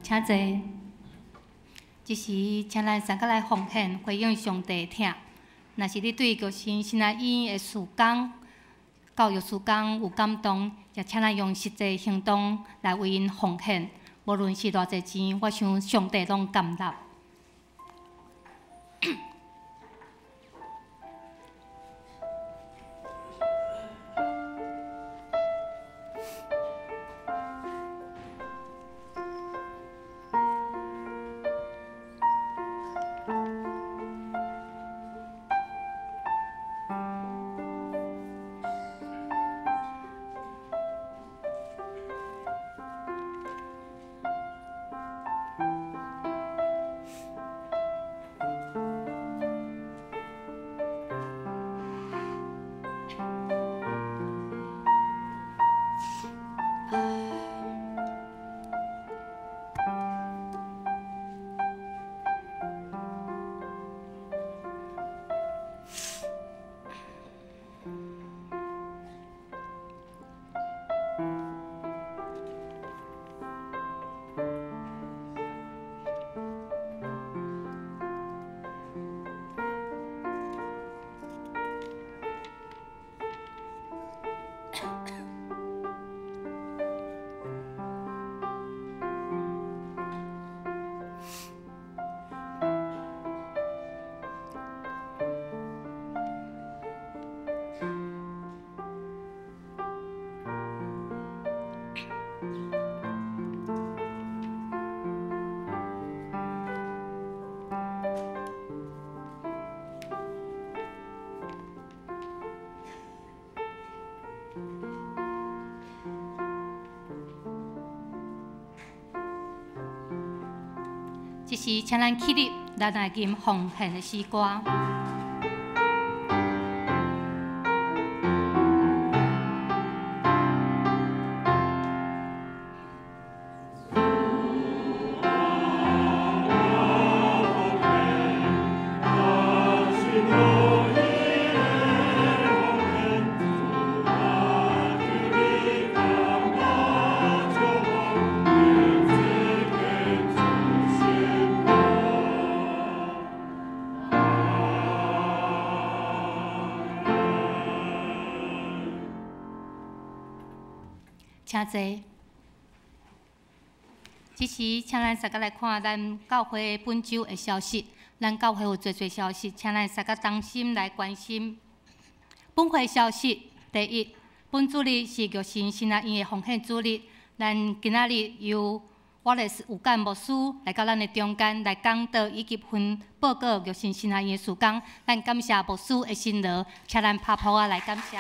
請坐。這時，請咱三個來奉獻，回應上帝疼。若是你對玉山神學院的事工教育事工有感動，也請咱用實際行動來為𪜶奉獻。無論是偌濟錢，我想上帝攏甘納。這時，請咱起立，咱來吟奉獻的詩歌。請坐。這時，請咱大家來看咱教會本週的消息。咱教會有濟濟消息，請咱大家同心來關心。本會消息：第一，本主日是玉神神學院的奉獻主日。咱今仔日由我的有感牧師來到咱的中間來講道以及分報告玉神神學院的事工。咱感謝牧師的辛勞，請咱拍噗仔來感謝。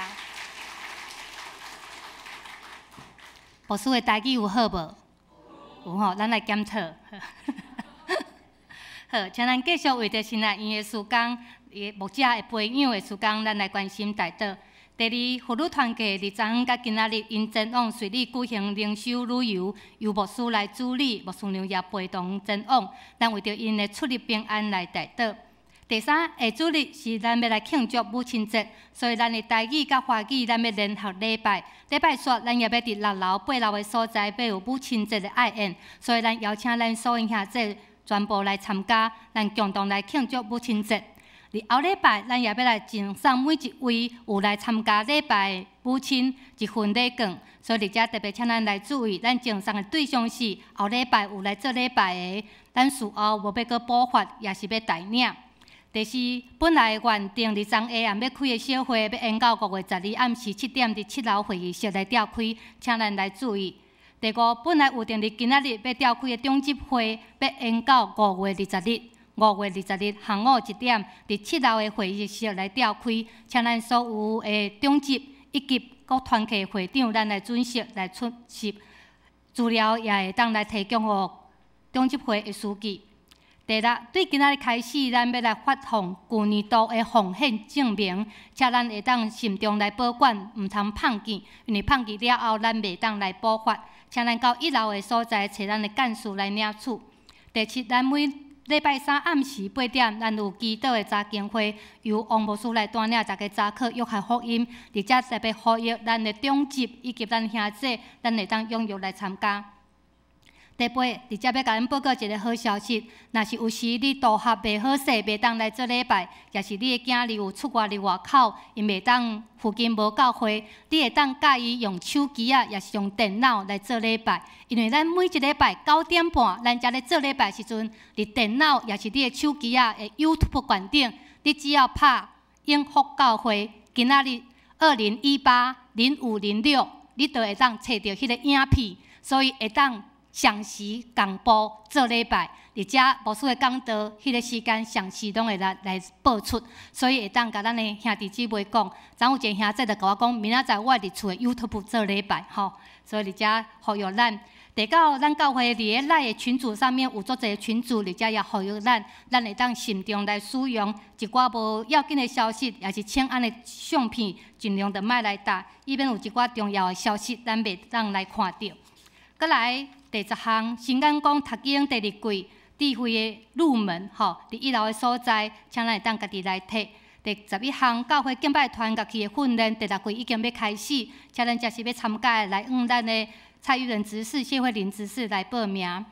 牧師的台語有好無？有吼，咱來檢討。好，請咱繼續為著神學院的事工，伊牧者的培養的事工，咱來關心代禱。第二，婦女團契佇昨昏佮今仔日，𪜶前往瑞里舉行靈修旅遊，由牧師來主理，牧師娘也陪同前往。咱為著𪜶的出入平安來代禱。第三，下主日是咱欲來慶祝母親節，所以咱的台語佮華語，咱欲聯合禮拜。禮拜煞，咱也欲佇六樓、八樓的所在，欲有母親節的愛宴，所以咱邀請咱所有兄弟全部來參加，咱共同來慶祝母親節。佇後禮拜，咱也欲來贈送每一位有來參加禮拜的母親一份禮券，所以佇遮特別請咱來注意，咱贈送的對象是後禮拜有來做禮拜的，咱事後無欲閣補發，也是欲代領。第四，本來原定佇昨下暗欲開的小會，欲延到5月12暗時7點，佇7樓會議室來召開，請咱來注意。第五，本來預定佇今仔日欲召開的長執會，欲延到五月二十日。5月20日下午1點，佇7樓的會議室來召開，請咱所有的長執以及各團契會長，咱來準時來出席。資料也會當來提供予長執會的書記。第六，對今仔日開始，咱欲來發放舊年度的奉獻證明，請咱會當慎重來保管，毋通放棄，因為放棄了後，咱袂當來補發。請咱到1樓的所在，揣咱的幹事來領取。第七，咱每禮拜三暗時8點，咱有祈禱的查經會，由王牧師來帶領大家查考約翰福音。佇遮特別呼籲咱的長執以及咱兄弟，咱會當踴躍來參加。第八，佇遮欲共咱報告一个好消息，若是有時你渡合袂好勢，袂當來做禮拜，抑是你的囝兒有出外佇外口，𪜶袂當附近無教會，你會當佮伊用手機仔，抑是用電腦來做禮拜。因為咱每一禮拜9點半，咱遮咧做禮拜時陣，佇電腦抑是你的手機仔的 YouTube 懸頂，你只要拍永福教會，今仔日20180506，你就會當揣著彼个影片，所以會當相時同步做禮拜，而且牧師的講道，彼个時間相時攏會來播出，所以會當共咱的兄弟姊妹講，昨有一个兄弟就共我講，明仔載我會佇厝的 YouTube 做禮拜，吼，所以佇遮呼籲咱。第九，咱教會佇个 LINE 的群組上面有足濟群組，佇遮也呼籲咱，咱會當慎重來使用一寡無要緊的消息，抑是請安的相片，盡量就莫來貼，以免有一寡重要的消息，咱袂當來看著。閣來第十項，新眼光讀經第二季智慧的入門，吼，佇一樓的所在，請咱會當家己來提。第十一項，教會敬拜團樂器的訓練第六季已經欲開始，請咱這是欲參加的，來向咱的蔡玉仁執事、謝慧玲執事來報名。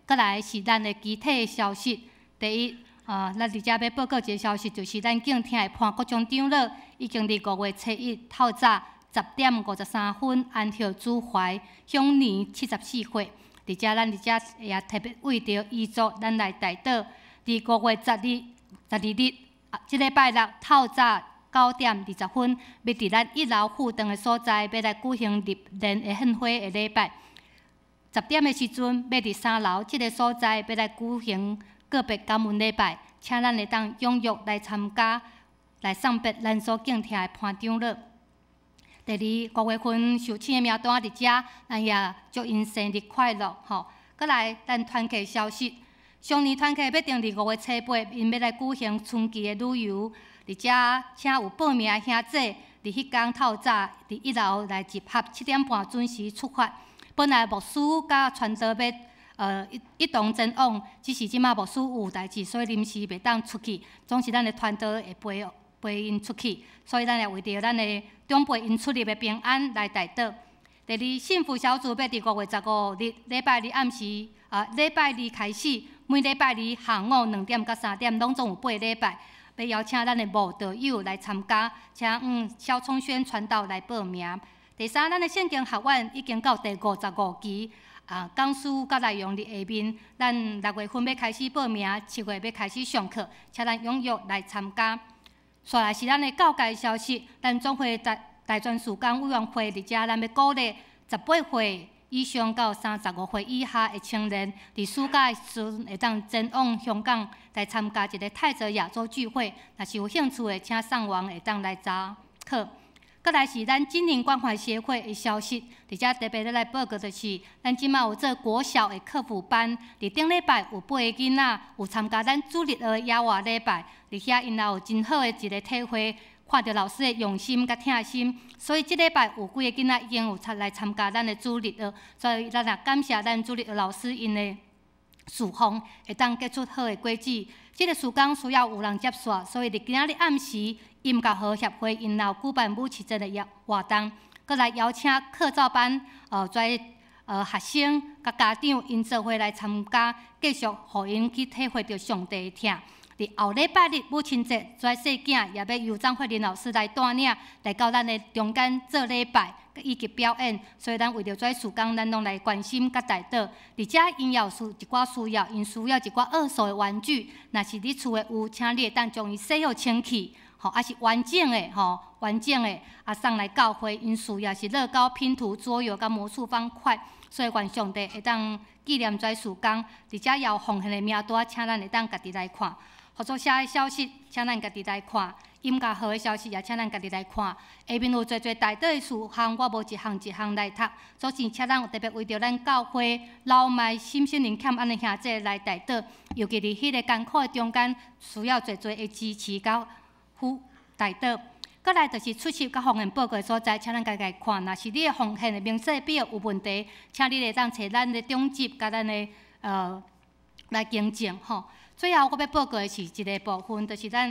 閣來是咱的其他的消息。第一，咱佇遮欲報告一个消息，就是咱敬聽的潘國忠長老已經佇5月7日透早10點53分安歇主懷，享年74歲。佇遮咱佇遮也特別為著遺族，咱來代禱。佇5月12日，這禮拜六透早9點20分，欲佇咱一樓副堂的所在，欲來舉行入殮的獻花的禮拜。10點的時陣，欲佇三樓這个所在，欲來舉行告別感恩禮拜，請咱會當踴躍來參加，來送別咱所敬聽的潘長老。第二，五月份受請的名單佇遮，咱也祝𪜶生日快樂吼。閣來，咱團契消息，雙年團契欲定佇5月7、8，𪜶欲來舉行春季的旅遊。佇遮，請有報名的兄弟，佇彼工透早佇一樓來集合，7點半準時出發。本來牧師佮傳道欲一同前往，只是這馬牧師有代誌，所以臨時袂當出去。總是咱的傳道會陪陪𪜶出去，所以咱也為著咱的長輩𪜶出入的平安來代禱。第二，幸福小組欲佇5月15日禮拜二暗時，禮拜二開始，每禮拜二下午2點到3點，攏總有八禮拜，欲邀請咱的慕道友來參加，請蕭聰軒傳道來報名。第三，咱的聖經學院已經到第五十五期，講師佮內容佇下面，咱6月份欲開始報名，7月欲開始上課，請咱踴躍來參加。紲來是咱的教界消息，咱總會大大專事工委員會佇遮，咱欲鼓勵18歲以上到35歲以下的青年，佇暑假的時陣會當前往香港來參加一个泰澤亞洲聚會。若是有興趣的，請上網會當來查課。閣來是咱金寧關懷協會的消息，佇遮特別來報告就是，咱這馬有做國小的課輔班，佇頂禮拜有八個囡仔有參加咱主日學野外禮拜，佇遐𪜶也有真好的一个體會，看著老師的用心佮疼心，所以這禮拜有幾个囡仔已經有出來參加咱的主日學，所以咱也感謝咱主日學老師𪜶的侍奉，會當結出好的果子。這个事工需要有人接線，所以佇今仔日暗時，音樂和協會𪜶有舉辦母親節的活動，閣來邀請課照班遮學生佮家長𪜶做伙來參加，繼續予𪜶去體會著上帝的疼。佇後禮拜日母親節，遮細囝也欲由張慧玲老師來帶領，來到咱的中間做禮拜以及表演，所以咱為著這事工，咱攏來關心佮代禱。而且𪜶也有一寡需要，𪜶需要一寡二手的玩具，若是你厝的有，請你會當將伊洗好清氣，吼，抑是完整的吼，完整的送來教會，𪜶需要是樂高拼圖桌遊佮魔術方塊，所以願上帝會當紀念這事工，而且也有奉獻的名單，請咱會當家己來看。合作社的消息，請咱家己來看；音樂號的消息，也請咱家己來看。下面有濟濟代禱的事項，我無一項一項來讀。所以，請咱有特別為著咱教會老邁心心靈欠安的兄弟來代禱，尤其佇彼个艱苦的中間，需要濟濟的支持佮輔代禱。閣來就是出席佮奉獻報告的所在，請咱家己來看。若是你的奉獻的明細表有問題，請你會當揣咱的長執佮咱的來更正吼。最後，我欲報告的是一个部分，就是咱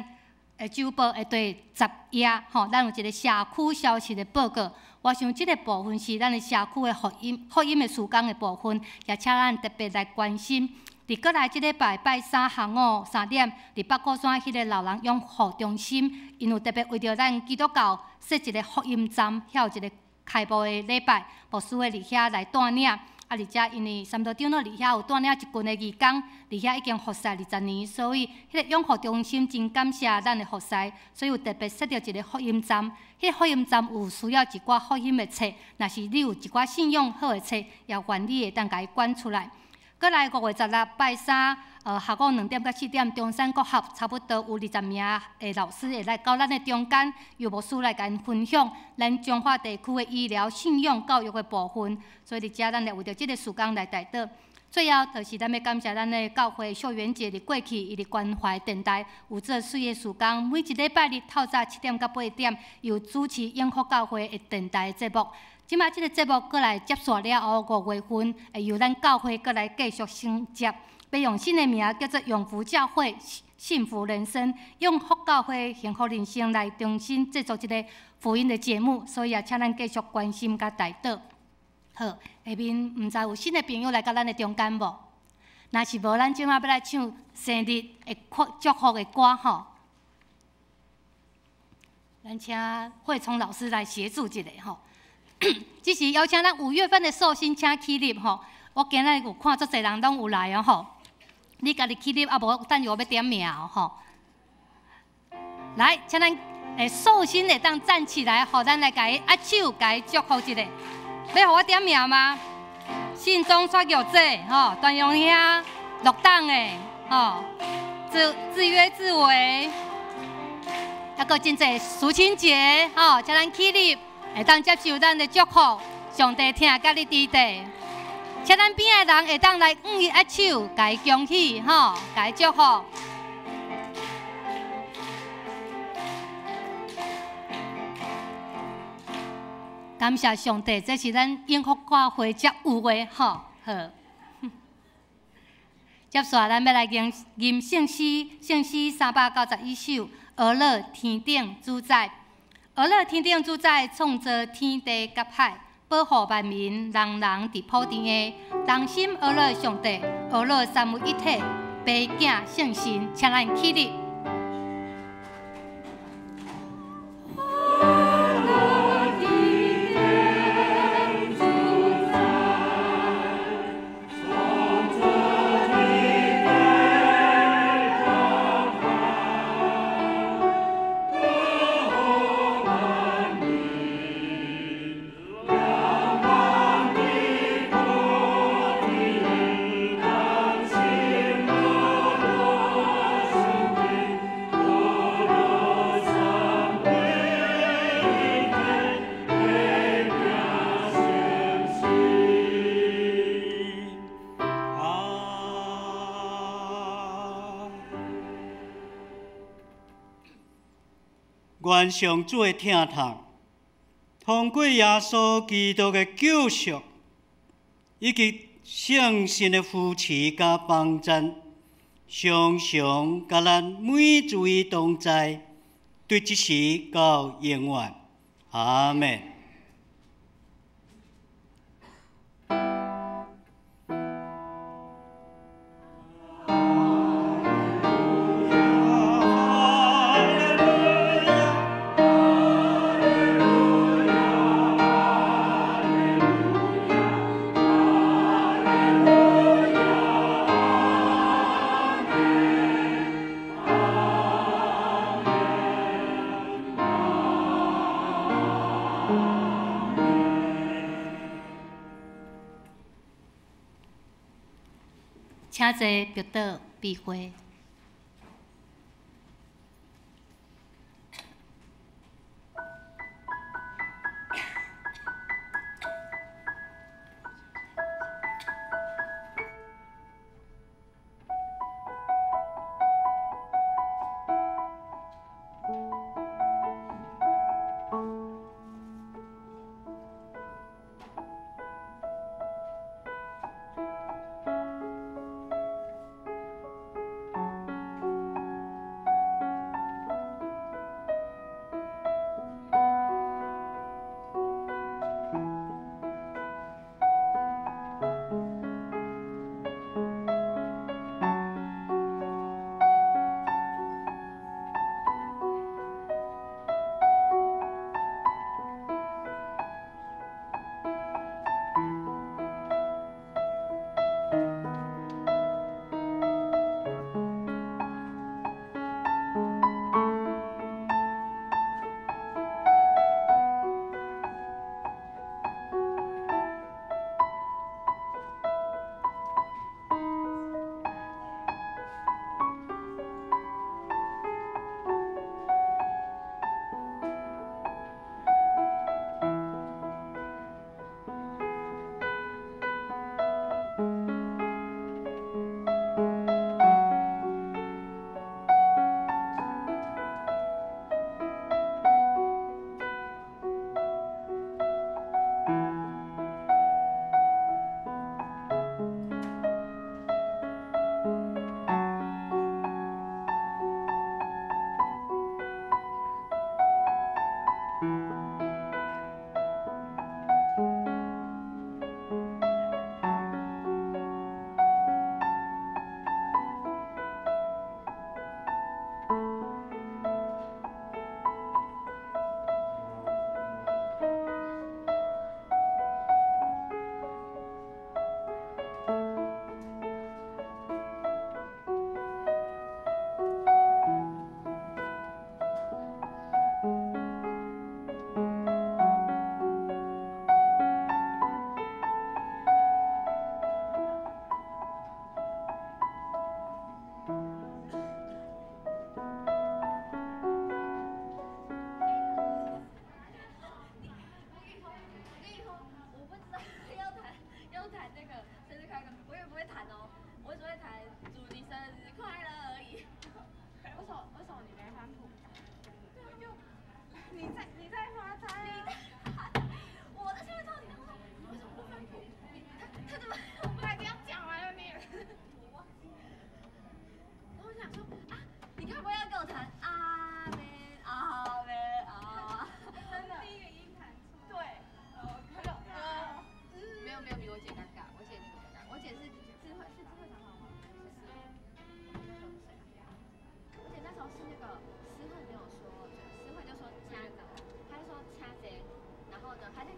的週報的第十頁吼，咱有一个社區消息的報告。我想這个部分是咱的社區的福音、福音的事工的部分，也請咱特別來關心。佇過來這禮拜拜三下午3點，佇北鼓山彼个老人養護中心，𪜶有特別為著咱基督教設一个福音站，遐有一个開幕的禮拜，牧師會佇遐來帶領。啊，而且因為三道長老佇遐有帶領一群的義工，佇遐已經服侍20年，所以彼個養護中心真感謝咱的服侍，所以有特別設著一个福音站。彼个福音站有需要一寡福音的冊，若是你有一寡信仰好的冊，也願意會當共伊捐出來。過來5月16拜三，下午2點到4點，中山國學差不多有20名的老師會來到咱的中間，由牧師來共𪜶分享咱彰化地區的醫療、信仰、教育的部分。所以佇遮咱來為著這个事工來代禱。最後，就是咱欲感謝咱的教會秀媛姐佇過去，伊佇關懷電台有做媠的事工，每一禮拜日透早7點到8點，有主持永福教會的電台節目。這擺這个節目閣來接線了後，5月份會由咱教會閣來繼續承接，欲用新的名叫做永福教會幸福人生，永福教會幸福人生來重新製作這个福音的節目，所以也請咱繼續關心佮代禱。好，下面毋知有新的朋友來到咱的中間無？若是無，咱這擺欲來唱生日的祝福的歌吼。咱請慧聰老師來協助一下吼。這是邀請咱5月份的壽星，請起立吼。我今仔日有看足濟人攏有來哦吼。你家己起立啊，無等下我欲點名哦吼。來，請咱壽星會當站起來，予咱來共伊握手，共伊祝福一下。欲予我點名嗎？信中蔡玉姐吼，段榮兄、陸黨的吼，自自約自為，抑閣真濟蘇清杰吼，請咱起立。會當接受咱的祝福，上帝疼佮你佇底，請咱邊的人會當來向伊握手，共伊恭喜吼，共伊祝福。感謝上帝，這是咱永福教會才有的吼。好，接紲咱欲來吟吟聖詩，聖詩391首，呵咾天頂主宰。呵咾天頂主宰，創造天地佮海，保護萬民，人人佇普天下，同心呵咾上帝，呵咾三位一體，父子聖神，請咱起立。願上主的疼痛，通過耶穌基督的救贖，以及聖神的扶持佮幫贊，常常佮咱每一位同在，對這時到永遠。阿們。請坐，祝禱閉會。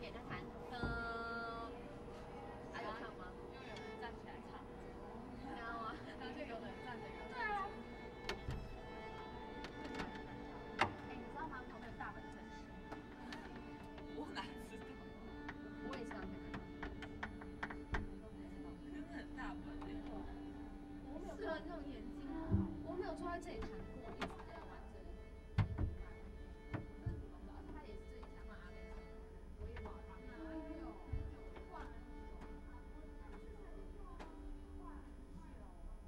典，在彈。還有唱嗎？又有人站起來唱，知道嗎？然後就有人站着，有人對啊。哎，你知道嗎？旁邊有大本正史。我哪知道？我也是剛才看到。真的很大本哎。我適合這種眼睛，我沒有坐在這裡彈過，一直。